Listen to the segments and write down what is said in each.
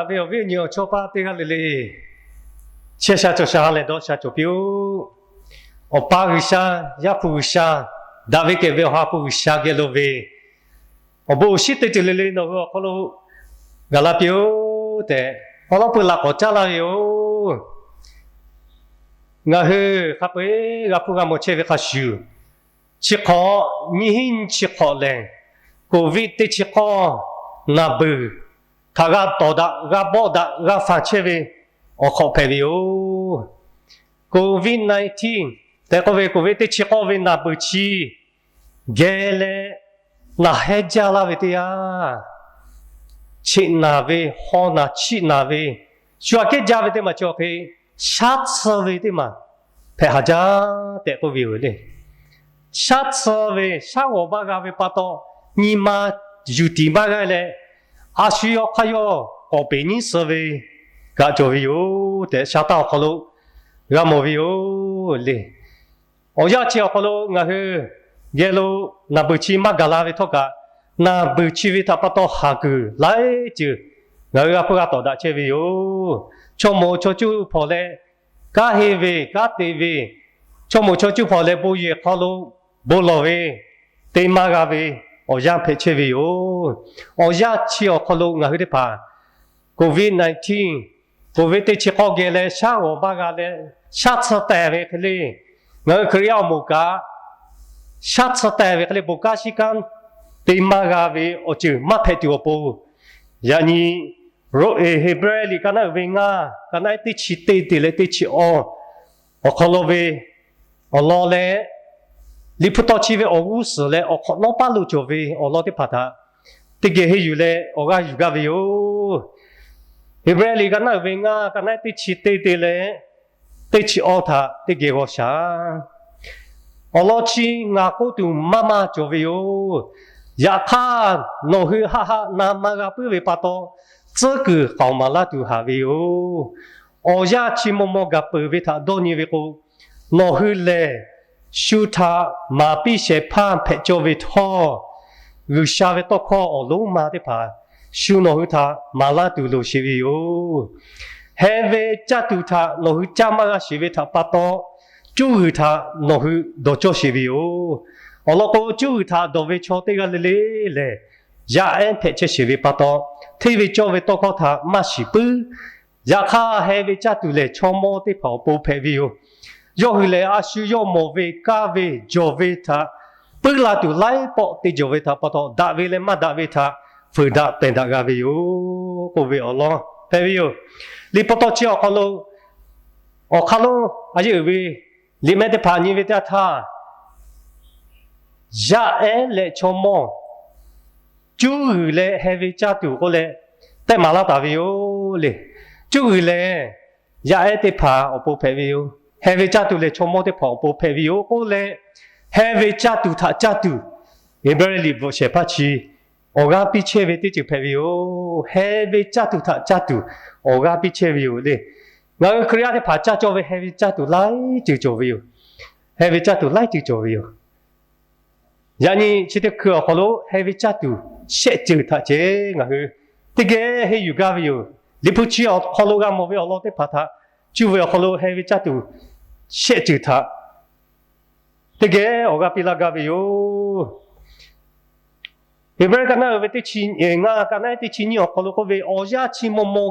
Ve awˬ viˉ awˬ nyi awˬ chawˇ paˇ teˇ g'aˇ le le, chehˇ sha cawˬ sha ha lehˬ dawˇ sha cawˬ piˇ-oˆ. Awˬ pa G'uiˬsha, Yaˇ hpu G'uiˬsha, daꞈ ve kehˬ ve Awˬ ha hpu G'uiˬsha geh lo ve awˬ bon awˬ shinˉ teˇ ceuˬ le le nawˬ hui awˬ hk'aw lo gaˬ la piˇ-oˆ tehꞈ, awˉ lawˉ pui laꞈ k'awꞈ caˉ laˇ ve yoˬ. Ngaˬ hui hk'a peu-eˬ g'a hpuˇ g'a mawˬ chehˇ ve hk'a shuˍ, chi hk'awꞈ nyiˇ hinˉ nyiˇ chi hk'awꞈ lehˬ, Covid teˇ chi k'awˇ naˬ beuˬ htaꞈ g'a tawˍ daꞈ, g'a bawˆ daꞈ, g'a fanˬ chehˇ ve awˬ hk'awꞈ hpehꞈ ve yoˬ. Covid nineteen tehꞈ k'oˆ ve Covid teˇ chi k'awˇ ve naˬ beuˬ chi geh leh, naˬ hehˉ jaˇ laˇ ve teˇ yanˇ, cheꞈ naˬ ve, haw naˬ chiˆ naˬ ve, shu aꞈ kehˉ jaˇ ve teˇ maˬ chi awˬ hk'e, shaˉ tsuh ve teˇ maˬ hpehꞈ haˍ jaˇ tehꞈ k'oˆ ve yoˬ le. Shaˉ tsuh ve, shaˉ g'awˬ maˇ g'a ve pa taw, nyi ma yuˬ tiˍ maˇ g'aˇ leh, a shu yawˇ hk'aˇ yawˇ k'awˍ peˍ nyiˉ suh ve kaꞈ cawˬ ve yoˬ tehꞈ, sha taˇ awˬ hk'aw lo g'a mawˬ ve yoˬ le. Awˬ yanˇ chi awˬ hk'aw lo ngaˬ hui geh lo naˬ beuˬ chi maˇ gaˬ la ve htawˇ kaꞈ, naˬ beuˬ chi ve htaꞈ pa taw haˍ kuiˬ laiˉ ceuˬ ngaˬ hui g'a hpuˇ g'a tawˍ daꞈ chehˇ ve yoˬ. Chaw mawˬ chaw cuˇ hpawnˬ leh, kanˉ henˇ ve, kanˉ te ve, chaw mawˬ chaw cuˇ hpawnˬ leh bon yehˬ hk'aw lo bon lawˬ ve, te maˇ g'a ve awˬ yanˇ hpehꞈ chehˇ ve yoˬ. Awˬ yanˇ chi awˬ hk'aw lo ngaˬ hui teˇ hpaˍ Covid nineteen, Covid teˇ chi k'awˇ geh leh shaˉ g'awˬ maˇ g'a leh, shaˉ tsuh tehˬ ve hk'e le, ngaˬ hui Hkriꞈ yaˇ awˬ moˍ kaꞈ shaˉ tsuh tehˬ ve hk'e le, bon kanˉ shiˉ kanˉ te maˇ g'a ve awˬ ceuˬ maˇ hpehꞈ tuˬ awˬ pon, yaꞈ nyi Roˉ-eˍ Heˍbrehˇ liꞈ ka naˉ uiˍ ve ngaˇ, ka naˉ teˇ chi teˇ te leh teˇ chi awˇ awˬ hk'aw lo ve awˬ lawn leh, Liꞈ hpu tawˇ chi ve awˬ g'uˇ suhˍ leh awˬ hk'awꞈ nawˉ paˉ lo cawˬ ve awˬ lawn teˇ hpaˍ htaꞈ teˇ geh henˇ yuˬ leh awˬ g'aˇ yuˬ gaˇ ve yoˬ. Heˍbrehˇ liꞈ ka naˉ uiˍ ve ngaˇ, ka naˉ teˇ chi teˇ te leh teˇ chi awˇ htaꞈ teˇ geh g'aw shaˍ. Awˬ lawn chi ngaˬ k'oˆ tuˬ maˇ maˇ cawˬ ve yoˬ. Yaꞈ hk'aˇ, nawˬ hui haˆ haˆ na ma g'a puiˉ ve pa taw, tcuhˉ kuiˬ k'aoˍ maˍ laˇ tuˬ haꞈ ve yoˬ. Awˬ yanˇ chi maw maw gaˬ peuˬ ve htaꞈ dawˇ nyi ve k'o, nawˬ hui lehˬ shu htaꞈ maˍ piˇ shehˍ hpaˇ hpehꞈ cawˇ ve htawˇ, G'uiˬsha ve tawˇ hkawˇ awˬ lonˉ ma teˇ hpaˍ shu nawˬ hui htaꞈ maˍ laˇ tuˬ loˍ sheˍ ve yoˬ. Heh ve caˇ tuˬ htaꞈ nawˬ hui caˇ maˇ g'a sheˍ ve htaꞈ pa taw, cuˇ g'uiˬ htaꞈ nawˬ hui dawˬ cawˇ sheˍ ve yoˬ. Awˬ lawn k'o, cuˇ g'uiˬ htaꞈ dawˬ ve chaw teˇ g'aˇ le le lehˬ, yaˇ ehˉ hpehꞈ chehˇ sheˍ ve pa taw, hteˇ ve cawˇ ve tawˇ hkawˇ htaꞈ maˇ shiˍ puiˉ. Yaꞈ hk'aˇ, heh ve caˇ tuˬ lehˬ chaw mawˇ teˇ hpaˍ awˬ pon hpehꞈ ve yoˬ. Yawˇ hui lehˬ, a shu yawˇ mawˬ ve, kaˇ ve, jawˬ ve htaꞈ puiˉ la tuˬ laiˉ pawˆ te jawˬ ve htaꞈ pa taw, daꞈ ve leh maˇ daꞈ ve htaꞈ fuiˍ daꞈ pehˬ daꞈ g'a ve yoˬ k'oˆ ve awˬ lawn hpehꞈ ve yoˬ. Liꞈ hpu tawˇ chi awˬ hk'aw lo, awˬ hk'aˇ lonˉ a yeˇ uiˍ ve liꞈ mehˆ teˇ hpaˍ nyi ve teˇ yanˇ htaˇ, yaˇ ehˉ leh chaw mawˇ, cuˇ g'uiˬ leh heh ve caˇ tuˬ k'oˆ leh, tehˆ maˍ laˇ taˍ ve yoˬ le. Cuˇ g'uiˬ lehˬ, yaˇ ehˉ teˇ hpaˍ awˬ pon hpehꞈ ve yoˬ. Heh ve caˇ tuˬ lehˬ, chaw mawˇ teˇ hpaˍ awˬ pon hpehꞈ ve yoˬ k'oˆ leh, heh ve caˇ tuˬ htaꞈ caˇ tuˬ, Heˍbrehˇ liꞈ bvuhꞈ shehˍ hpaˇ chi awˬ g'aˇ piˇ chehˇ ve teˇ ceuˬ hpehꞈ ve yoˬ. Heh ve caˇ tuˬ htaꞈ caˇ tuˬ awˬ g'aˇ piˇ chehˇ ve yoˬ le. Ngaˬ hui Hkriꞈ yaˇ teˇ hpaˍ caˇ cawˇ ve heh ve caˇ tuˬ laiˉ ceuˬ cawˬ ve yoˬ. Heh ve caˇ tuˬ laiˉ ceuˬ cawˬ ve yoˬ. Yaꞈ nyi chi teˇ hkui awˬ hk'aw lo heh ve caˇ tuˬ shehˆ ceuˬ htaꞈ ceh ngaˬ hui teˇ geh henˇ yuˬ gaˇ ve yoˬ. Liꞈ hpu chi awˬ hk'aw lo g'a mawˬ ve awˬ lawn teˇ hpaˍ htaꞈ cuˇ ve awˬ hk'aw lo heh ve caˇ tuˬ shehˆ ceuˬ htaꞈ teˇ geh awˬ g'aˇ piˇ laˇ gaˇ ve yoˬ. Heˍbrehˇ ka naˉ uiˍ ve teˇ chi, ngaˇ, ka naˉ teˇ chi nyiˇ awˬ hk'aw lo k'oˆ ve, awˬ yanˇ chi maw maw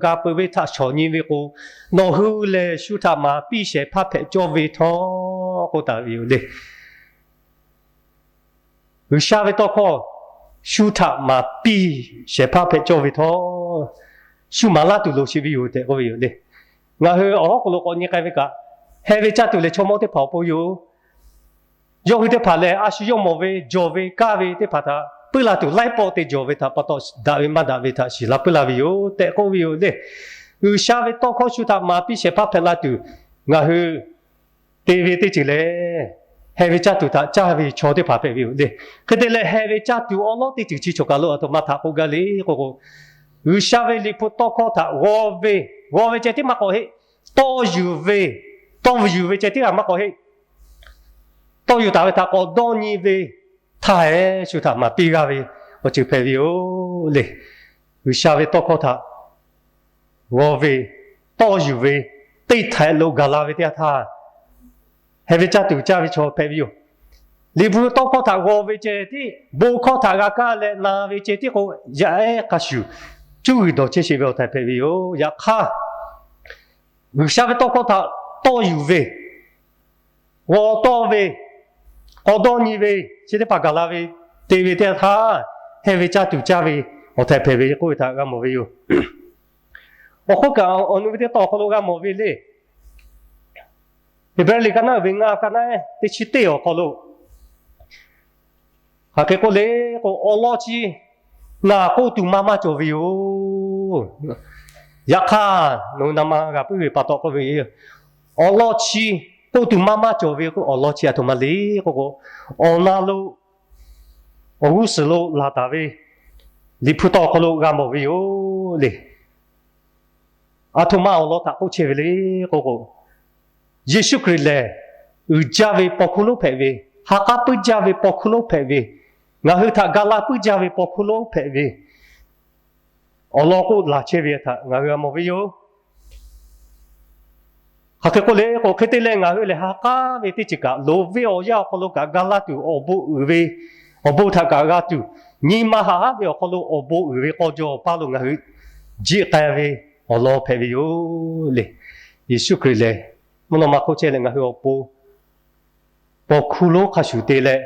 gaˬ peuˬ ve htaꞈ shawˍ nyi ve k'o, nawˬ hui lehˬ shu htaꞈ maˍ piˇ shehˍ hpaˇ hpehꞈ cawˇ ve htawˇ k'oˆ taˍ ve yoˬ le. G'uiˬsha ve tawˇ hkawˇ shu htaꞈ maˍ piˇ shehˍ hpaˇ hpehꞈ cawˇ ve htawˇ, shu maˍ laˇ tuˬ loˍ sheˍ ve yoˬ tehꞈ k'oˆ ve yoˬ le. Ngaˬ hui awˬ hawˉ k'oˍ lo k'awꞈ nyi k'ai ve kaꞈ, heh ve caˇ tuˬ lehˬ chaw mawˇ teˇ hpaˍ awˬ pon yoˬ. Yawˇ hui teˇ hpaˍ lehˬ, a shu yawˇ mawˬ ve, jawˬ ve, kaˇ ve teˇ hpaˍ htaꞈ puiˉ la tuˬ laiˉ pawˆ te jawˬ ve htaꞈ pa taw, daꞈ ve maˇ daꞈ ve htaꞈ shiˍ la puiˉ la ve yoˬ tehꞈ k'oˆ ve yoˬ le. G'uiˬsha ve tawˇ hkawˇ shu htaꞈ maˍ piˇ shehˍ hpaˇ hpehꞈ la tuˬ, ngaˬ hui te ve teˇ ceuˬ lehˬ, heh ve caˇ tuˬ htaꞈ caˇ ve chaw teˇ hpaˍ hpehꞈ ve yoˬ le. Hk'e te leh, heh ve caˇ tuˬ awˉ lawˉ teˇ ceuˬ chi choˬ kaˬ lo aˬ htoꞈ ma htaꞈ k'oˆ gaˇ le k'o k'o, G'uiˬsha ve liꞈ hpu tawˇ hkawˇ htaꞈ g'aw ve, g'aw ve ceh tiˉ maˇ k'awꞈ heˆ, tawˇ yuˬ ve, tawˇ yuˬ ve ceh tiˉ g'a maˇ k'awꞈ heˆ. Tawˇ yuˬ taˍ ve htaꞈ k'awꞈ dawˇ nyi ve htaˇ, shu htaꞈ maˍ piˇ g'a ve awˬ ceuˬ hpehꞈ ve yoˬ le. G'uiˬsha ve tawˇ hkawˇ htaꞈ g'aw ve, tawˇ yuˬ ve, teˇ htaiꞈ lo gaˬ la ve teˇ yanˇ htaˇ, heh ve caˇ tuˬ caˇ ve chaw hpehꞈ ve yoˬ. Liꞈ hpu tawˇ hkawˇ htaꞈ g'aw ve ceh tiˉ, bon hkawˇ htaꞈ g'a kaˇ leh na ve ceh tiˉ k'o, yaˇ ehˉ hk'a shuˍ cuˇ g'uiˬ dawˬ chehˇ sheˍ ve awˬ htaiˍ hpehꞈ ve yoˬ. Yaꞈ hk'aˇ, G'uiˬsha ve tawˇ hkawˇ htaꞈ tawˇ yuˬ ve, g'aw tawˇ ve, k'aw dawˇ nyi ve, chi teˇ hpaˍ gaˬ la ve, te ve teˇ yanˇ htaˇ, heh ve caˇ tuˬ caˇ ve awˬ htaiˍ hpehꞈ ve k'oˆ ve htaꞈ g'a mawˬ ve yoˬ. Awˬ hk'oˆ kaꞈ, awˬ nu ve teˇ tawn awˬ hk'aw lo g'a mawˬ ve le. Heˍbrehˇ liꞈ ka naˆ uiˍ ve ngaˇ, ka naˆ ehˉ teˇ chi teˇ awˬ hk'aw lo, hk'aˬ hk'e k'oˆ le k'o, awˬ lawn chi ngaˬ k'oˆ tuˬ maˇ maˇ cawˬ ve yoˬ. Yaꞈ hk'aˇ, nawˬ hui na ma g'a puiˉ ve pa taw k'oˆ ve, awˬ lawn chi k'oˆ tuˬ maˇ maˇ cawˬ ve k'o, awˬ lawn chi aˬ htoꞈ ma le k'oˆ k'o, awˬ na lo, awˬ g'uˇ suhˍ lo laˬ taˍ ve Liꞈ hpu tawˇ awˬ hk'aw lo g'a mawˬ ve yoˬ le. Aˬ htoꞈ ma awˬ lawn htaꞈ k'oˆ chehˇ ve le k'oˆ k'o, Yeˍsuˆ Hkriꞈ lehˬ uiˍ jaˇ ve paw hkuˇ lonˉ hpehꞈ ve, ha k'aˉ puiˉ jaˇ ve paw hkuˇ lonˉ hpehꞈ ve, ngaˬ hui htaꞈ ga laˇ puiˉ jaˇ ve paw hkuˇ lonˉ hpehꞈ ve, awˬ lawn k'oˆ laˬ chehˇ ve htaꞈ ngaˬ hui g'a mawˬ ve yoˬ. Hk'aˬ hk'e k'oˆ le k'o, hk'e te leh ngaˬ hui lehˬ ha k'aˉ ve teˇ ceuˬ kaꞈ loˍ ve awˬ yanˇ awˬ hk'aw lo kaꞈ ga laˇ tuˬ, awˬ bon uiˍ ve, awˬ bon htaꞈ kaꞈ g'a tuˬ, nyi ma haꞈ haˉ ve awˬ hk'aw lo awˬ bon uiˍ ve k'aw jaw awˬ paˇ lo ngaˬ hui jiˆ k'ai ve awˬ lawn hpehꞈ ve yoˬ le. Yeˍsuˆ Hkriꞈ lehˬ, mvuhˇ naw ma hk'oˆ chehˇ leh ngaˬ hui awˬ pon paw hkuˇ lonˉ hk'a shuˍ te leh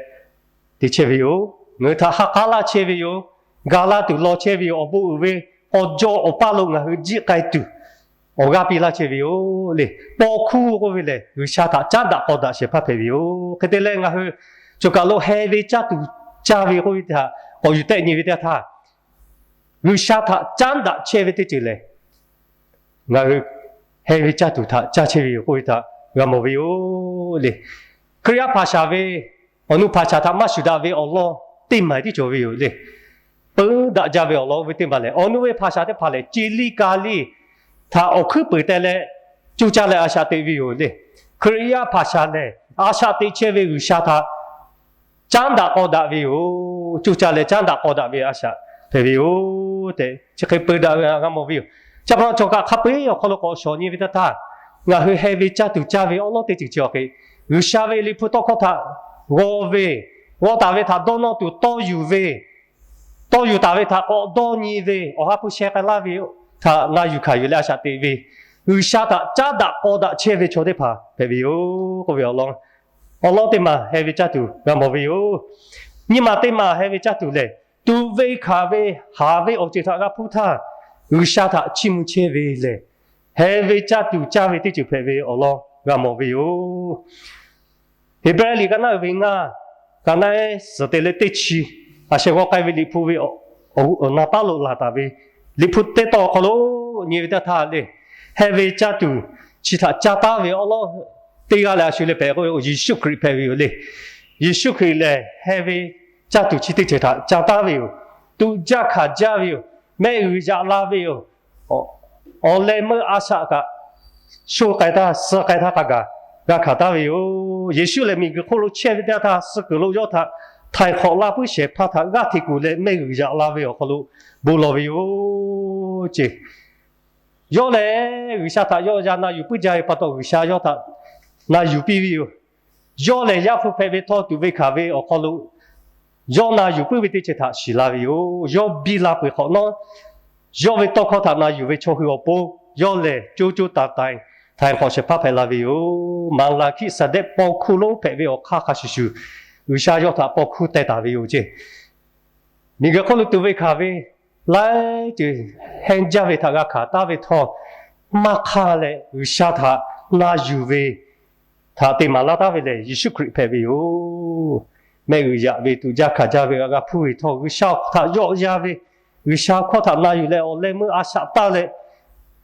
te chehˇ ve yoˬ. Ngaˬ hui htaꞈ ha k'aˉ laˇ chehˇ ve yoˬ. Ga laˇ tuˬ law chehˇ ve yoˬ. Awˬ bon uiˍ ve k'aw jaw awˬ paˇ lo ngaˬ hui jiˆ k'ai tuˬ, awˬ g'aˇ piˇ laˇ chehˇ ve yoˬ le. Paw hkuˇ k'oˆ ve lehˬ, G'uiˬsha htaꞈ caˉ daꞈ k'aw daꞈ shehˍ hpaˇ hpehꞈ ve yoˬ. Hk'e te leh ngaˬ hui choˬ kaˬ lo heh ve caˇ tuˬ caˇ ve k'oˆ ve htaꞈ k'awꞈ yuˬ tehˆ nyi ve teˇ yanˇ htaˇ, G'uiˬsha htaꞈ caˉ daꞈ chehˇ ve teˇ ceuˬ lehˬ, ngaˬ hui heh ve caˇ tuˬ htaꞈ caˇ chehˇ ve yoˬ k'oˆ ve htaꞈ g'a mawˬ ve yoˬ le. Hkriꞈ yaˇ hpaˍ shaˍ ve awˬ nu hpaˍ shaˍ htaꞈ maˇ shuˍ daꞈ ve awˬ lawn teˇ maˬ tiˉ cawˬ ve yoˬ le. Peu daꞈ jaˇ ve awˬ lawn oˇ ve teˇ maˬ lehˬ, awˬ nu ve hpaˍ shaˍ teˇ hpaˍ lehˬ, ceˇ liˇ ka liˇ htaꞈ awˬ hkuiˉ peunˍ teh leh coˇ caˇ leh a shaꞈ teꞈ ve yoˬ le. Hkriꞈ yaˇ hpaˍ shaˍ lehˬ, a shaꞈ teꞈ chehˇ ve G'uiˬsha htaꞈ caˉ daꞈ k'aw daꞈ ve yoˬ. Coˇ caˇ leh caˉ daꞈ k'aw daꞈ ve a shaꞈ hpehꞈ ve yoˬ tehꞈ, chi hk'e peu daꞈ ve g'a mawˬ ve yoˬ. Chi pa taw, choˬ kaˬ hk'a peu-eˬ awˬ hk'aw lo k'awꞈ shawˍ nyi ve teˇ htaˇ, ngaˬ hui heh ve caˇ tuˬ caˇ ve awˉ lawˉ teˇ ceuˬ chi awˬ hk'e, G'uiˬsha ve Liꞈ hpu tawˇ hkawˇ htaꞈ g'aw ve, g'aw taˍ ve htaꞈ dawˇ nawˇ tuˬ tawˇ yuˬ ve, tawˇ yuˬ taˍ ve htaꞈ k'awꞈ dawˇ nyi ve, awˬ ha hpu sheh k'ai laˇ ve htaꞈ na yuˬ hkanˍ yuˬ leh a shaꞈ teꞈ ve, G'uiˬsha htaꞈ caˉ daꞈ k'aw daꞈ chehˇ ve chaw teˇ hpaˍ hpehꞈ ve yoˬ k'oˆ ve awˬ lawn, awˬ lawn teˇ maˬ heh ve caˇ tuˬ g'a mawˬ ve yoˬ. Nyiˇ maˬ teˇ maˬ heh ve caˇ tuˬ lehˬ, tuꞈ ve hkanˍ ve haˍ ve awˬ ceuˬ htaꞈ g'a hpuˇ htaˇ, G'uiˬsha htaꞈ chiˇ mvuh chehˇ ve lehˬ, heh ve caˇ tuˬ caˇ ve teˇ ceuˬ hpehꞈ ve awˬ lawn g'a mawˬ ve yoˬ. Heˍbrehˇ liꞈ ka naˆ uiˍ ve ngaˇ, ka naˆ ehˉ suhˍ te leh teˇ chi, a sheh g'aw k'ai ve Liꞈ hpu ve awˬ na paˉ lo laˬ taˍ ve Liꞈ hpu teˇ tawn awˬ hk'aw lo nyi ve teˇ htaˇ le, heh ve caˇ tuˬ chi htaꞈ caˇ taˉ ve awˉ lawˉ teˇ g'aˇ leh a shu leh hpehꞈ k'o, Yeˍsuˆ Hkriꞈ hpehꞈ ve yoˬ le. Yeˍsuˆ Hkriꞈ lehˬ heh ve caˇ tuˬ chi teˇ ceuˬ htaꞈ caˇ taˉ ve yoˬ. Tuꞈ jaˇ hkanˍ jaˇ ve yoˬ. Mehˆ g'uiˬ yaꞈ la ve yoˬ. Awˬ leh meuˇ a shaꞈ kaꞈ sho k'ai htaˇ, suh k'ai htaˇ hk'a gaˬ g'a hkanˍ taˉ ve yoˬ. Yeˍsuˆ lehˬ miˬguiˬ hk'oˆ lo chehˇ ve teˇ yanˇ htaˇ, suh kuiˬ lo yawˇ htaꞈ htaiˍ hk'awꞈ la puiˉ shehˍ hpaˇ htaꞈ g'aˇ hteꞈ kuˬ leh mehˆ g'uiˬ yaꞈ la ve awˬ hk'aw lo bon lawˬ ve yoˬ ce. Yawˇ lehˬ G'uiˬsha htaꞈ yawˇ yaˇ na yuˬ puiˉ jaˇ ve pa taw, G'uiˬsha yawˇ htaꞈ na yuˬ piˇ ve yoˬ. Yawˇ lehˬ Yaˇ hpu hpehꞈ ve htawˇ, tuꞈ ve hkanˍ ve awˬ hk'aw lo yawˇ na yuˬ puiˉ ve teˇ ceuˬ htaꞈ shiˍ la ve yoˬ. Yawˇ biˇ la peuˬ hk'awꞈ nawˉ, yawˇ ve tawˇ hkawˇ htaꞈ na yuˬ ve chaw hui awˬ pon, yawˇ lehˬ co co taiˍ taiˍ htaiˍ hk'awꞈ shehˍ hpaˇ hpehꞈ la ve yoˬ. Maˍlaˍhkiˆsaˍdehˆ paw hkuˇ lonˉ hpehꞈ ve awˬ hk'aˇ hk'a shuˍ shuˍ, G'uiˬsha yawˇ htaꞈ paw hkuˇ teh taˍ ve yoˬ ce. Miˬguiˬ hk'oˆ lo tuꞈ ve hkanˍ ve laiˉ ceuˬ henˇ jaˇ ve htaꞈ g'a hkanˍ taˉ ve htawˇ, maˇ hk'aˇ leh G'uiˬsha htaꞈ na yuˬ ve htaꞈ te maˍ laˇ taˉ ve lehˬ, Yeˍsuˆ Hkriꞈ hpehꞈ ve yoˬ. Mehˆ g'uiˬ yaꞈ ve, tuꞈ jaˇ hkanˍ jaˇ ve g'a hpuˇ ve htawˇ, G'uiˬsha htaꞈ yawˆ yan ve, G'uiˬsha hkawˇ htaꞈ na yuˬ leh awˬ leh meuˇ a shaꞈ taˇ leh,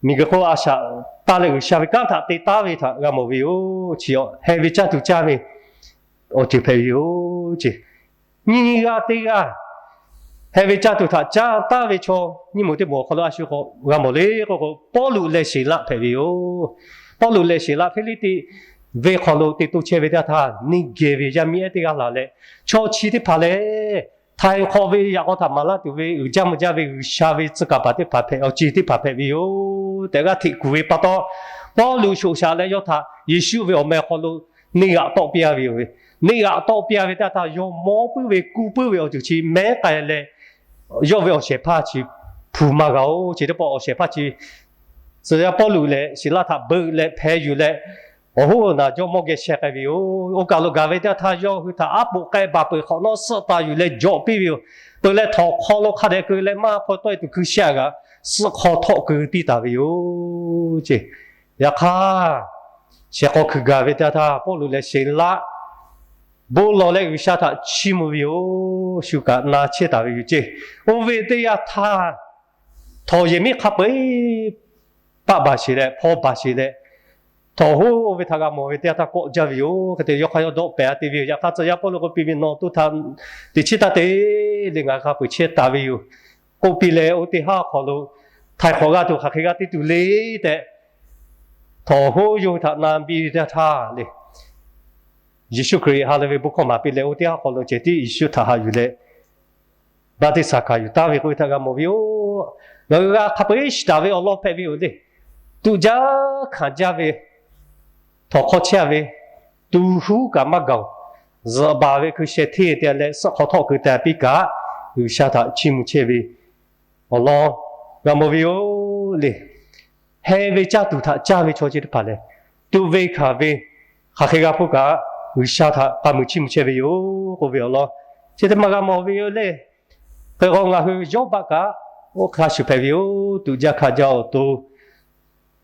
miˬguiˬ hk'oˆ a shaꞈ taˇ leh G'uiˬsha ve kanˉ htaꞈ te taˉ ve htaꞈ g'a mawˬ ve yoˬ. Chi heh ve caˇ tuˬ caˇ ve awˬ ceuˬ hpehꞈ ve yoˬ ce. Nyiˇ g'aˇ teˇ g'aˇ heh ve caˇ tuˬ htaꞈ caˇ taˉ ve chaw, nyiˇ moˍ teˇ moˍ awˬ hk'aw lo a shu k'awꞈ g'a mawˬ le k'oˆ k'o, Pawˇluꞈ leh Siˍlaˆ hpehꞈ ve yoˬ. Pawˇluꞈ leh Siˍlaˆ Hpiˇliˇtiˆ venˇ hk'aw lo te to chehˇ ve teˇ yanˇ htaˇ, neˇ geh ve yaˇ miˇ ehˉ teˇ g'aˇ laˬ leh, chaw chi teˇ hpaˍ lehˬ htaiˍ hk'awꞈ ve yaꞈ k'aw htaꞈ maˍ laˇ tuˬ ve uiˍ jaˇ mvuh jaˇ ve G'uiˬsha ve tcuh kaˍ paˍ teˇ hpaˍ hpehꞈ, awˬ ceˬ teˇ hpaˍ hpehꞈ ve yoˬ tehꞈ g'aˇ hteꞈ kuˬ ve pa taw, Pawˇluꞈ shoꞈ shaꞈ leh yawˇ htaꞈ Yeˍsuˆ ve awˬ meh awˬ hk'aw lo neˇ g'aꞈ tawˆ piˇ a ve yoˬ ve. Neˇ g'aꞈ tawˆ piˇ a ve teˇ yanˇ htaˇ, yawˇ mawˇ puiˉ ve kuˇ puiˉ ve awˬ ceuˬ chi mehˉ k'ai leh, yawˇ ve awˬ shehˍ hpaˇ chi hpu maˇ g'a-oˬ. Chi teˇ pawˆ awˬ shehˍ hpaˇ chi tcuh yaˇ Pawˇluꞈ leh Siˍlaˆ htaꞈ beuꞈ leh hpeh yuˬ leh, awˬ hoˉ awˬ naˬ jawˇmawˇ geh sheh k'ai ve yoˬ. Oˇ kaˬ lo gaˬ ve teˇ yanˇ htaˇ, yawˇ hui htaꞈ aˉ poꞈ k'ai baˬ peuˬ hk'awꞈ nawˉ suhˆ taˍ yuˬ leh jawꞈ piˇ ve yoˬ. Peuˬ leh htawnˍ hk'aw lo hk'a dehꞈ keu leh maˇ hk'aw tawˆ e tuˬ hkui sheh a g'aꞈ suhˆ hk'aw htawˆ keu piˇ taˍ ve yoˬ ceˇ. Yaꞈ hk'aˇ, shehˍ k'aw hkui gaˬ ve teˇ yanˇ htaˇ, Pawˇluꞈ leh Siˍlaˆ bon lawˬ leh G'uiˬsha htaꞈ chiˇ mvuh ve yoˬ. Shu kaꞈ na chehˇ taˍ ve yoˬ ceˇ. Oˇ ve teˇ yanˇ htaˇ, htawnˍ yehˬ miˉ hk'a peu-eˬ paˆ baˬ sheˍ leh hpaw baˬ sheˍ leh, htawnˍ hoˉ oˇ ve htaꞈ g'a mawˬ ve teˇ yanˇ htaˇ kawˆ jaˇ ve yoˬ. Hk'e te yawˇ hk'aˇ yawˇ dawˆ pehˍ a te ve yoˬ. Yaꞈ hk'aˇ tcuh yaˇ Pawˇluꞈ k'oˆ piˇ ve, Nawˬ to htaꞈ teꞈ chiˉ taˇ te le, ngaˬ hui hk'a peu-eˬ chehˇ taˍ ve yoˬ k'oˆ piˇ leh, oˇ teˇ haˉ awˬ hk'aw lo htaiˍ hk'awꞈ g'a tuˬ hk'aˬ hk'e g'a te tuˬ le tehꞈ, htawnˍ hoˉ yawˇ hui htaꞈ na biˇ ve teˇ yanˇ htaˇ le, Yeˍsuˆ Hkriꞈ ha lehˬ ve bon hkawˇ maˍ piˇ leh, oˇ teˇ haˉ awˬ hk'aw lo ceh tiˉ Yeˍsuˆ htaꞈ haꞈ yuˬ leh baˆtiˆsaˬ hkanˍ yuˬ taˍ ve k'oˆ ve htaꞈ g'a mawˬ ve yoˬ. Ngaˬ hui g'a hk'a peu-eˬ shiˍ taˍ ve awˬ lawn hpehꞈ ve yoˬ le. Tuꞈ jaˇ hkanˍ jaˇ ve, htawnˍ hk'aw chehˇ ve, tu huˉ kaꞈ maˇ gaˬ-oˬ. Zuhꞈ baˬ ve hkui sheh hteˇ te leh suhˆ hk'aw htawˆ keu te piˇ kaꞈ, G'uiˬsha htaꞈ chiˇ mvuh chehˇ ve awˬ lawn g'a mawˬ ve yoˬ le. Heh ve caˇ tuˬ htaꞈ caˇ ve chaw chi teˇ hpaˍ lehˬ, tuꞈ ve hkanˍ ve hk'aˬ hk'e g'a hpuˇ kaꞈ, G'uiˬsha htaꞈ k'a muiˬ chiˇ mvuh chehˇ ve yoˬ k'oˆ ve awˬ lawn chi teˇ maˬ g'a mawˬ ve yoˬ le. Hk'e k'o, ngaˬ hui Yawˇbaˆ kaꞈ oˇ hk'a shuˍ hpehꞈ ve yoˬ. Tuꞈ jaˇ hkanˍ jaˇ awˬ to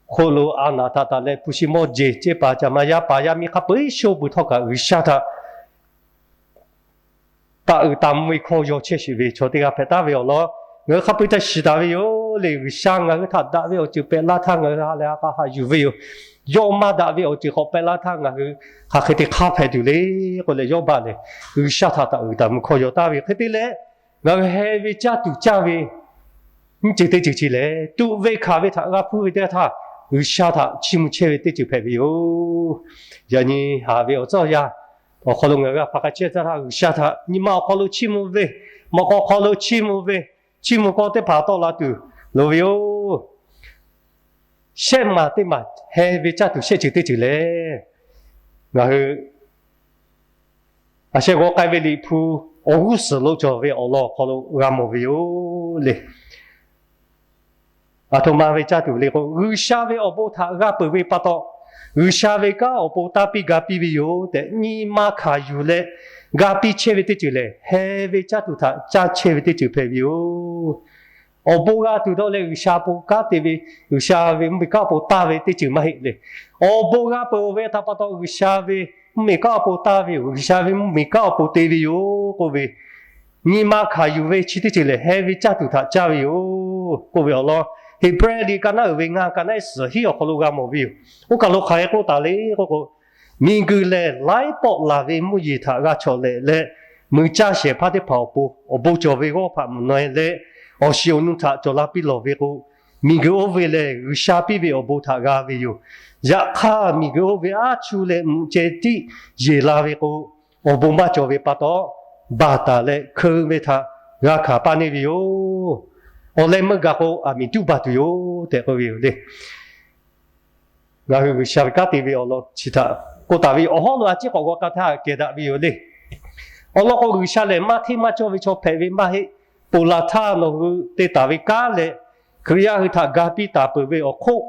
hk'oˆ lo a naˍ htaꞈ taˍ leh hpu shi mawˇ jeˬ cehˇ paˍ caˍ ma yaˇ paˍ yaˇ miˇ hk'a peu-eˬ sho peuˬ htawˇ kaꞈ, G'uiˬsha htaꞈ taꞈ uiˍ taˍ mvuh ve hkawˇ yaw chehˇ sheˍ ve chaw teˇ g'aˇ hpehꞈ taˍ ve awˬ lawn ngaˬ hui hk'a peu-eˬ htaꞈ shiˍ taˍ ve yoˬ le. G'uiˬsha ngaˬ hui htaꞈ daꞈ ve awˬ ceuˬ pehꞈ laˇ htaˇ ngaˬ hui ha lehˬ ha k'a haꞈ yuˬ ve yoˬ. Yawˇ maˇ daꞈ ve awˬ ceuˬ k'awꞈ pehꞈ laˇ htaˇ ngaˬ hui hk'aˬ hk'e te hk'aˇ hpehꞈ tuˬ le k'oˆ leh, Yawˇbaˆ lehˬ G'uiˬsha htaꞈ taꞈ uiˍ taˍ mvuh hkawˇ yaw taˍ ve hk'e te leh, ngaˬ hui heh ve caˇ tuˬ caˇ ve nyiˇ ceuˬ teˇ ceuˬ chi lehˬ, tuꞈ ve hkanˍ ve htaꞈ g'a hpuˇ ve teˇ g'aˇ htaˇ, G'uiˬsha htaꞈ chiˇ mvuh chehˇ ve teˇ ceuˬ hpehꞈ ve yoˬ. Yaꞈ nyi haˍ ve awˬ tcuhˇ yaˇ awˬ hk'aw lo ngaˬ hui g'a hpaˍ k'a chehˇ htaˇ, G'uiˬsha htaꞈ nyi ma awˬ hk'aw lo chiˇ mvuh ve, mawꞈ k'aw hk'aw lo chiˇ mvuh ve, chiˇ mvuh k'aw teˇ hpaˍ tawˆ la tuˬ loˍ ve yoˬ. Shehˆ maˬ teˇ maˬ heh ve caˇ tuˬ shehˆ ceuˬ teˇ ceuˬ lehˬ, ngaˬ hui a sheh g'aw k'ai ve Liꞈ hpu awˬ g'uˇ suhˍ lo cawˬ ve awˬ lawn awˬ hk'aw lo g'a mawˬ ve yoˬ le. Aˬ htoꞈ ma ve caˇ tuˬ le k'o, G'uiˬsha ve awˬ bon htaꞈ g'a peuˬ ve pa taw, G'uiˬsha ve kanˉ awˬ pon taˇ piˇ ga piˇ ve yoˬ tehꞈ nyi ma hkanˍ yuˬ leh ga piˇ chehˇ ve teˇ ceuˬ lehˬ, heh ve caˇ tuˬ htaꞈ caˇ chehˇ ve teˇ ceuˬ hpehꞈ ve yoˬ. Awˬ bon g'a tuˬ dawˇ leh G'uiˬsha awˬ pon kanˉ te ve, G'uiˬsha ve mvuhˇmiˬ kanˉ awˬ pon taˇ ve teˇ ceuˬ maˇ heˆ le. Awˬ bon g'a peuˬ ve htaꞈ pa taw, G'uiˬsha ve mvuhˇmiˬ kanˉ awˬ pon taˇ ve yoˬ. G'uiˬsha ve mvuhˇmiˬ kanˉ awˬ pon te ve yoˬ k'oˆ ve nyi ma hkanˍ yuˬ ve chi teˇ ceuˬ lehˬ, heh ve caˇ tuˬ htaꞈ caˇ ve yoˬ k'oˆ ve awˬ lawn, Heˍbrehˇ liꞈ ka naˉ uiˍ ve ngaˇ ka naˉ suhˍ hiˉ awˬ hk'aw lo g'a mawˬ ve yoˬ. Oˇ kaˬ lo hk'aˬ hk'e k'oˆ taˍ le k'oˆ k'o, miˬguiˬ lehˬ laiˉ pawˆ laˬ ve mvuhˇ yeˬ htaꞈ g'a chawꞈ lehˍ leh, mui caˇ shehˍ hpaˇ teˇ hpaˍ awˬ pon awˬ bon cawˬ ve g'awˇ hpaꞈ mvuhˬ na e leh, awˬ shiˍ awˬ nu htaꞈ cawˬ la piˇ lawˬ ve k'o, miˬguiˬ oˇ ve lehˬ G'uiˬsha piˇ ve awˬ bon htaꞈ g'a ve yoˬ. Yaꞈ hk'aˇ, miˬguiˬ oˇ ve aˉ chu leh mvuhꞈ ceh tiˉ yeˬ la ve k'o, awˬ bon maˇ cawˬ ve pa taw, baˬ taˍ leh hkeu ve htaꞈ g'a hkanˍ paˇ neˇ ve yoˬ. Awˬ leh meuˇ gaˬ k'o, aˬ miˍ tuˉ baˬ tuˬ yoˬ tehꞈ k'oˆ ve yoˬ le. Ngaˬ hui G'uiˬsha ve kanˉ te ve awˬ lawn chi htaꞈ k'oˆ taˍ ve yoˬ. Awˬ hawˉ lo a ciˉ k'awꞈ g'aw k'a htaˇ kehˬ daꞈ ve yoˬ le. Awˬ lawn k'o, G'uiˬsha lehˬ maˇ hteˇ maˇ cawˇ ve chaw hpehꞈ ve maˇ heˆ. Ponˬ laˬ htaˇ nawˬ hui te taˍ ve kanˉ leh, Hkriꞈ yaˇ hui htaꞈ ga piˇ taˍ peuˬ ve awˬ hk'oˆ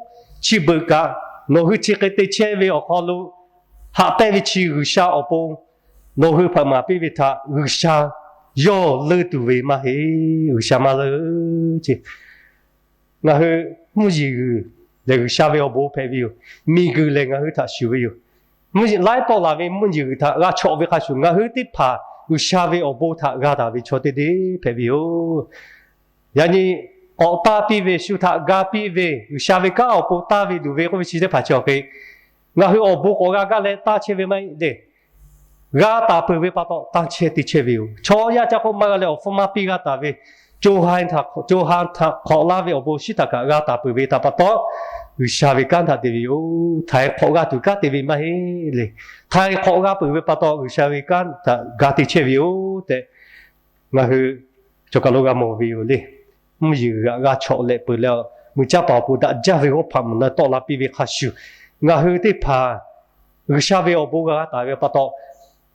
chi beuꞈ kaꞈ, nawˬ hui chi hk'e te chehˇ ve awˬ hk'aw lo haꞈ pehnˇ ve chi G'uiˬsha awˬ pon nawˬ hui hpaꞈ maˍ piˇ ve htaꞈ G'uiˬsha yawˇ leunˇ tuˬ ve maˇ heˆ. G'uiˬsha maˇ leunˇ ce. Ngaˬ hui mvuhˇ yeˬ g'uiˬ lehˬ G'uiˬsha ve awˬ bon hpehꞈ ve yoˬ. Miˬguiˬ lehˬ ngaˬ hui htaꞈ shuˍ ve yoˬ. Mvuhˇ yeˬ laiˉ pawˆ laˬ ve mvuhˇ yeˬ g'uiˬ htaꞈ g'a chawꞈ ve hk'a shuˍ, ngaˬ hui teˇ hpaˍ G'uiˬsha ve awˬ bon htaꞈ g'a taˍ ve chaw teˇ deˇ hpehꞈ ve yoˬ. Yaꞈ nyi k'awꞈ taˇ piˇ ve, shu htaꞈ ga piˇ ve, G'uiˬsha ve kanˉ awˬ pon taˇ ve luˬ ve k'oˆ ve chi teˇ hpaˍ chi awˬ hk'e, ngaˬ hui awˬ bon k'awꞈ g'a gaˇ leh taˇ chehˇ ve maˇ heˆ le. G'a taˍ peuˬ ve pa taw, taˇ chehˇ te chehˇ ve yoˬ. Chaw yaˇ ca k'oˆ maˇ g'a leh awˬ hpfuhˇ maˇ piˇ g'a taˍ ve, co ha htaꞈ hk'awꞈ la ve awˬ bon shiˉ htaꞈ kaꞈ g'a taˍ peuˬ ve htaꞈ pa taw, G'uiˬsha ve kanˉ htaꞈ te ve yoˬ. Htaiˍ hk'awꞈ g'a tuˬ kanˉ te ve maˇ heˆ le. Htaiˍ hk'awꞈ g'a peuˬ ve pa taw, G'uiˬsha ve kanˉ htaꞈ ga te chehˇ ve yoˬ tehꞈ ngaˬ hui cawˬ kaˬ lo g'a mawˬ ve yoˬ le. Mvuhˇ yeˬ g'aꞈ g'a chawꞈ leh peuˬ leh, muiˬ caˇ paˍ awˬ pon daꞈ jaˇ ve g'awˇ hpaꞈ mvuhˬ na tawˆ la piˇ ve hk'a shuˍ, ngaˬ hui teˇ hpaˍ G'uiˬsha ve awˬ bon g'a taˍ ve pa taw,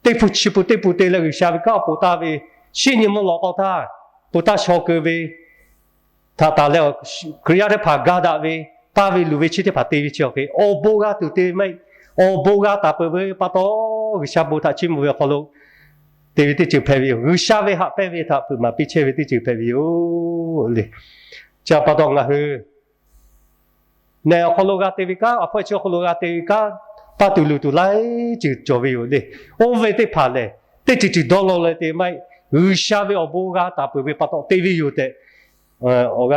teˇ pun chi pun teˇ pun te leh G'uiˬsha ve kanˉ awˬ pon taˇ ve, shinˉ nyi mvuhˇ lawꞈ k'aw htaˇ pon taˇ shaw keu ve htaꞈ taˍ leh, Hkriꞈ yaˇ teˇ hpaˍ ga daꞈ ve, taˇ ve luˬ ve chi teˇ hpaˍ te ve chi awˬ hk'e awˬ bon g'a tuˬ te ve maˇ heˆ. Awˬ bon g'a taˍ peuˬ ve pa taw, G'uiˬsha bon htaꞈ chiˇ mvuh ve awˬ hk'aw lo te ve teˇ ceuˬ hpehꞈ ve yoˬ. G'uiˬsha ve haꞈ pehnˇ ve htaꞈ hpeuꞈ maˍ piˇ chehˇ ve teˇ ceuˬ hpehꞈ ve yoˬ le. Chi pa taw ngaˬ hui nehˬ awˬ hk'aw lo g'a te ve kanˉ, a hpawehˇ chi awˬ hk'aw lo g'a te ve kanˉ, taˇ tuˬ luˬ tuˬ laiˉ ceuˬ cawˬ ve yoˬ le. Oˇ ve teˇ hpaˍ lehˬ, teˇ ceuˬ ceuˬ dawˇ law leh te maˇ heˆ. G'uiˬsha ve awˬ bon g'a taˍ peuˬ ve pa taw te ve yoˬ tehꞈ, awˬ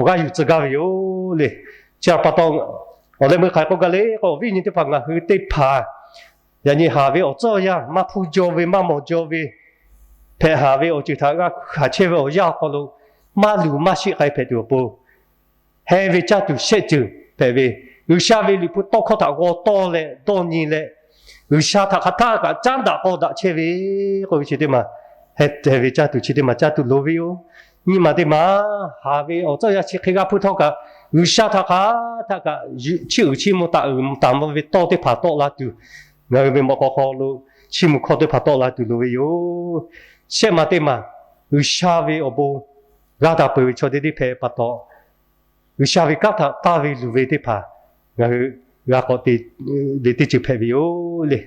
g'aˇ yuˬ tcuh gaˇ ve yoˬ le. Chi pa taw, awˬ leh meuˇ hk'aˬ hk'e k'oˆ gaˇ le k'o, awˬ viˉ nyi teˇ hpaˍ, ngaˬ hui teˇ hpaˍ yaꞈ nyi haˍ ve awˬ tcuhˉ awˬ yanˇ maˇ hpuˇ jaw ve, maˇ mawˬ jaw ve, hpehꞈ haˍ ve awˬ ceuˬ htaꞈ g'a hkanˍ chehˇ ve awˬ yanˇ awˬ hk'aw lo maˇ luˬ maˇ sheˆ k'ai hpehꞈ tuˬ awˬ pon, heh ve caˇ tuˬ shehˆ ceuˬ hpehꞈ ve, G'uiˬsha ve liꞈ hpu tawˇ hkawˇ htaꞈ g'aw tawˇ leh dawˇ nyi leh, G'uiˬsha htaꞈ hk'aˬ htaˇ kaꞈ caˉ daꞈ k'aw daꞈ chehˇ ve k'oˆ ve chi teˇ maˬ, heh ve caˇ tuˬ chi teˇ maˬ caˇ tuˬ loˍ ve yoˬ. Nyi maˬ teˇ maˬ, haˍ ve awˬ tcuhˉ awˬ yanˇ chi hk'e g'a hpuˇ htawˇ kaꞈ, G'uiˬsha htaꞈ hk'aˬ htaˇ kaꞈ chiˇ uiˍ chiˇ mvuh taˍ uiˍ taˍ mvuh ve tawˇ teˇ hpaˍ tawˆ la tuˬ, ngaˬ hui ve mawꞈ k'aw hk'aw lo chiˇ mvuh hkawˇ teˇ hpaˍ tawˆ la tuˬ loˍ ve yoˬ. Shehˆ maˬ teˇ maˬ, G'uiˬsha ve awˬ bon g'a taˍ peuˬ ve chaw teˇ deˇ hpehꞈ pa taw, G'uiˬsha ve kanˉ htaꞈ taˇ ve luˬ ve teˇ hpaˍ ngaˬ hui g'a k'awꞈ te ve teˇ ceuˬ hpehꞈ ve yoˬ le.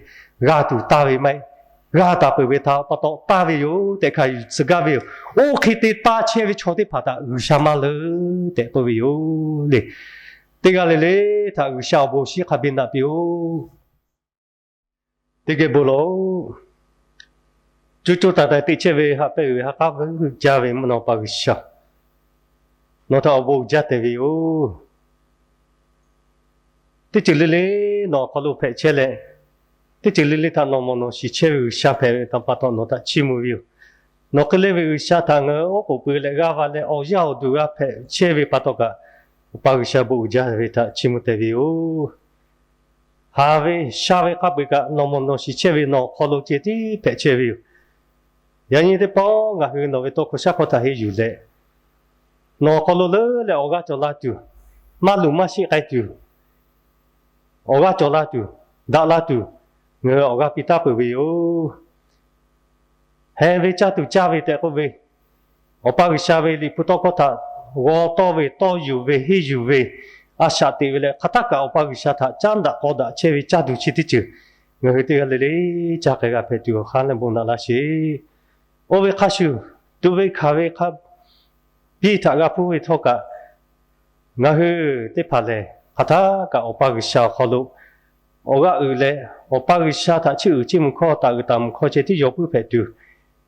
G'a tuˬ taˇ ve maˇ heˆ. G'a taˍ peuˬ ve htaꞈ pa taw taˇ ve yoˬ tehꞈ hkanˍ yuˬ tcuh gaˇ ve yoˬ. Oˇ hk'e te taˇ chehˇ ve chaw teˇ hpaˍ htaꞈ G'uiˬsha maˇ leuˉ tehꞈ k'oˆ ve yoˬ le. Teˇ g'aˇ le le htaꞈ G'uiˬsha awˬ bon shinˉ hk'a biˇ naꞈ piˇ-oˆ. Teˇ geh bon lawˬ-oˆ. Coˇ coˇ taiˍ taiˍ teꞈ chehˇ ve haꞈ pehnˇ uiˍ ve ha k'aˉ vuiˇ jaˇ ve mvuhˇ naw pa G'uiˬsha, nawˬ htaꞈ awˬ bon uiˍ jaˇ tehꞈ ve yoˬ. Teˇ ceuˬ le le nawˬ awˬ hk'aw lo hpehꞈ chehˇ leh, teˇ ceuˬ le le htaꞈ nawˬ mawˬ nawˬ shiˍ chehˇ ve G'uiˬsha hpehꞈ ve pa taw nawˬ htaꞈ chiˇ mvuh ve yoˬ. Nawˬ hk'e le ve G'uiˬsha htaꞈ ngaˬ hui oˉ k'oˍ pui leh g'aˇ va leh awˬ yaˇ awˬ duˬ g'a hpehꞈ chehˇ ve pa taw kaꞈ, Awˬ pa G'uiˬsha bon uiˍ jaˇ ve htaꞈ chiˇ mvuh tehꞈ ve yoˬ. Haˍ ve sha ve hk'a peu-eˬ kaꞈ nawˬ mawˬ nawˬ shiˍ chehˇ ve nawˬ awˬ hk'aw lo ceh tiˉ hpehꞈ chehˇ ve yoˬ. Yaꞈ nyi teˇ pawˆ ngaˬ hui nawˬ ve tawˇ hkawˇ shaˉ hkawˇ htaꞈ henˇ yuˬ leh, nawˬ awˬ hk'aw lo leuˉ leh awˬ g'aˇ cawˬ la tuˬ, maˇ luˬ maˇ sheˆ k'ai tuˬ, awˬ g'aˇ cawˬ la tuˬ, daꞈ la tuˬ, ngaˬ hui awˬ g'aˇ piˇ taˉ peuˬ ve yoˬ. Heh ve caˇ tuˬ caˇ ve tehꞈ k'oˆ ve, Awˬ pa G'uiˬsha ve liꞈ hpu tawˇ hkawˇ htaꞈ g'aw tawˇ ve, tawˇ yuˬ ve, henˇ yuˬ ve, a shaꞈ teꞈ ve leh hk'aˬ htaˇ kaꞈ Awˬ pa G'uiˬsha htaꞈ caˉ daꞈ k'aw daꞈ chehˇ ve caˇ tuˬ chi teˇ ceuˬ ngaˬ hui teˇ g'aˇ le le caˇ k'ai g'a hpehꞈ tuˬ awˬ hk'aˇ leh bon naꞈ laˇ sheˍ. Oˇ ve hk'a shuˍ, tuꞈ ve hkanˍ ve hk'a biˇ htaꞈ g'a hpuˇ ve htawˇ kaꞈ, ngaˬ hui teˇ hpaˍ lehˬ hk'aˬ htaˇ kaꞈ Awˬ pa G'uiˬsha awˬ hk'aw lo awˬ g'aˇ uiˍ leh, Awˬ pa G'uiˬsha htaꞈ chiˇ uiˍ chiˇ mvuh hkawˇ taˍ uiˍ taˍ mvuh hkawˇ ceh tiˉ yaw puiˉ hpehꞈ tuˬ,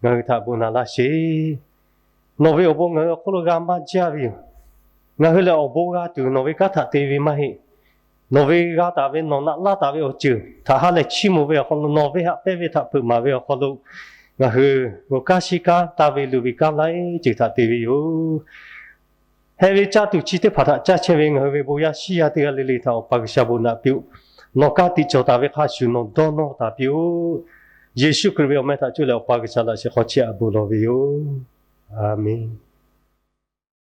ngaˬ hui htaꞈ bon naꞈ laˇ sheˍ. Nawˬ ve awˬ bon ngaˬ hui awˬ hk'oˆ lo g'a maˇ jaˇ ve yoˬ. Ngaˬ hui lehˬ awˬ bon g'a tuˬ nawˬ ve kanˉ htaꞈ te ve maˇ heˆ. Nawˬ ve g'a taˍ ve nawˬ naꞈ laˇ taˍ ve awˬ ceuˬ htaꞈ ha lehˬ chiˇ mvuh ve awˬ hk'aw lo, nawˬ ve haꞈ pehnˇ ve htaꞈ hpeuꞈ maˍ ve awˬ hk'aw lo, ngaˬ hui g'aw kanˉ shiˉ kanˉ taˇ ve luˬ ve kanˉ laiˉ ceuˬ htaꞈ te ve yoˬ. Heh ve caˇ tuˬ chi teˇ hpaˍ htaꞈ caˇ chehˇ ve ngaˬ hui ve bon yaˇ shiˉ yaˇ teˇ g'aˇ le le htaꞈ Awˬ pa G'uiˬsha bon naꞈ piˇ-oˆ. Nawˬ ka tiꞈ cawˬ taˍ ve hk'a shuˍ nawˬ dawˇ nawˇ taˍ piˇ-oˆ. Yeˍsuˆ Hkriꞈ ve awˬ meh htaꞈ cuˇ leh Awˬ pa G'uiˬsha laꞈ sheh hk'aw chiˇ aꞈ bon lawˬ ve yoˬ. A menˬ.